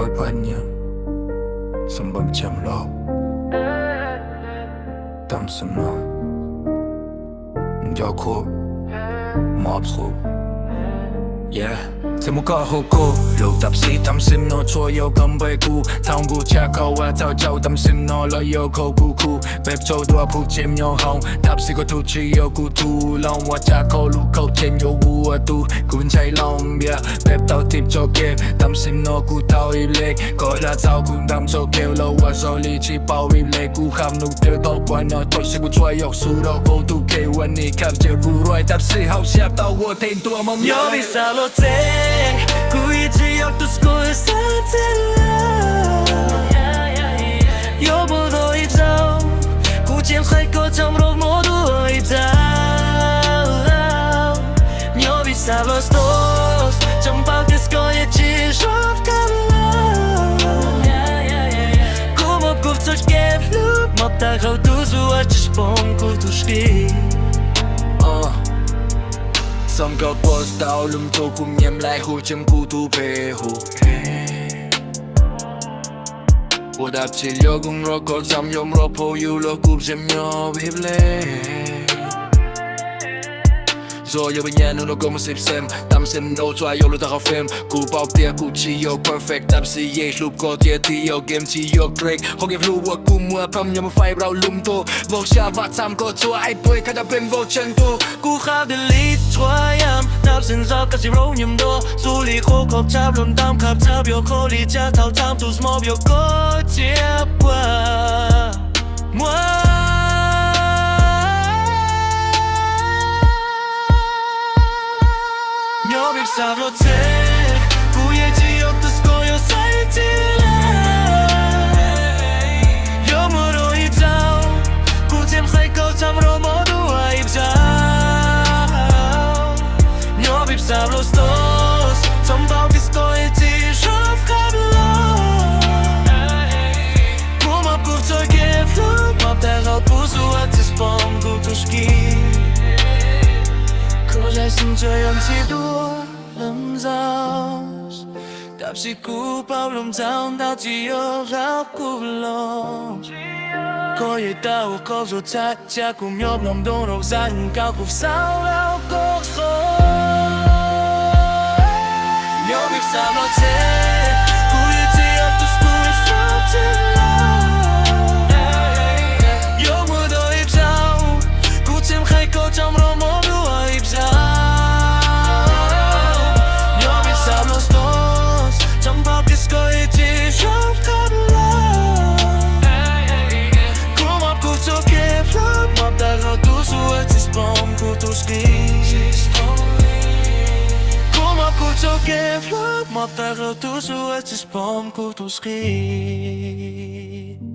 Ua poj niam, xeem npam cem los, tam sim no, nco khuv, mob khuv. Yeah, txij muaj koj hu kuv lug tam sim, tam sim no tsuas yog koj npe kuv, thaum kuv tshaj koj ua txhaum caum, tam sim no los yog koj kuv kuv, peb tsaug dua phuj tseem nyob hauv, tam sim koj tug tsis yog kuv tug loo, ua cas koj lub khaub tseem yuav ua tug, kuv ntshai loo npias, peb tau tib tso ke, tam sim no kuv tau ib leeg, koj hla txaus kuv ntam tso ke los ua zoo li tsis paub ib leeg, kuv kham num twb tau pua no thaum seb kuv tsuas yog xub rau kuv tus kheej ua nim kham cia kuv ruaj, tam sim hauv siab tau ua theem ntuas mob. Nyob vim xav los txij, kuv yeej tsis yog tus kuv xav txij lawm. Yuav muaj dua ib zaug, kuv tseem qhia koj txhob rov muab dua ib zaug. Nyob vim xav los tos, tseem paub tias koj yeej tsis zoo kawg lawm. Kuv muab kuv txoj kev hlub mog tag rau tus uas tsis pom kuv tus kheej. Xam koj post tau lub ntuj kuv nyiam lais hu tseem kuv tus peb hu. Ua dab tsi yuav koom nrog koj txam yuav nrog phooj ywg los kuv tseem nyob vib leeg. Tsuas yog peb nyiam nug rau koj mus xib xem, tam sim no tsuas yog lub tag qhov fem, kuv paub tias kuv tsis yog perfect, tam sim yeej hlub koj tiag, tsis yog game tsis yog Drake, qhov game hlub uas kuv muab pham nyob mus faib rau lub ntuj, vau xya vam txam koj txhua ib puag kha dab pem vau tseem tuag, kuv qhab delete txhua yam, tam sim zov koj tsis rau nyiam ntua, xws li qhuab khov tshab lub ntam khab tshab yog kho li tshab thaum txham tus smob yog koj tsiab puag muag. Nyob vim xav los txij, kuv yeej tsis yog tus koj yuav xaiv txij lawm. Yuav muaj dua ib zaug, kuv tseem qhia koj txhob rov muab dua ib zaug. Nyob vim xav los tos, txhob paub tias koj yeej tsis zoo kawg lawm. Kuv muab kuv txoj kev hlub mog tag rau tus uas tsis pom kuv tus kheej. Koj zaj xwm txawm yuav ntxim dua lub ntuj, tab sis kuv paub lub ntuj ntawd tsis yog qhov kuv los. Koj yeej tau ua qhov zoo txhawb cia kuv nyob nrog ntoo rau zaj nkauj kuv xav rau koj qhov. Nyob vim xav los txij, kuv yeej tsis yog tus kuv xav txij lawm. Yuav muaj dua ib zaug, kuv tseem qhia koj txhob rov muab dua ib zaug. Nyob vim xav los tos, txhob paub tias koj yeej tsis zoo kawg lawm. Kuv muab kuv txoj kev hlub mog tag rau tus uas tsis pom kuv tus kheej. Kuv muab kuv txoj kev hlub mog tag rau tus uas tsis pom kuv tus kheej.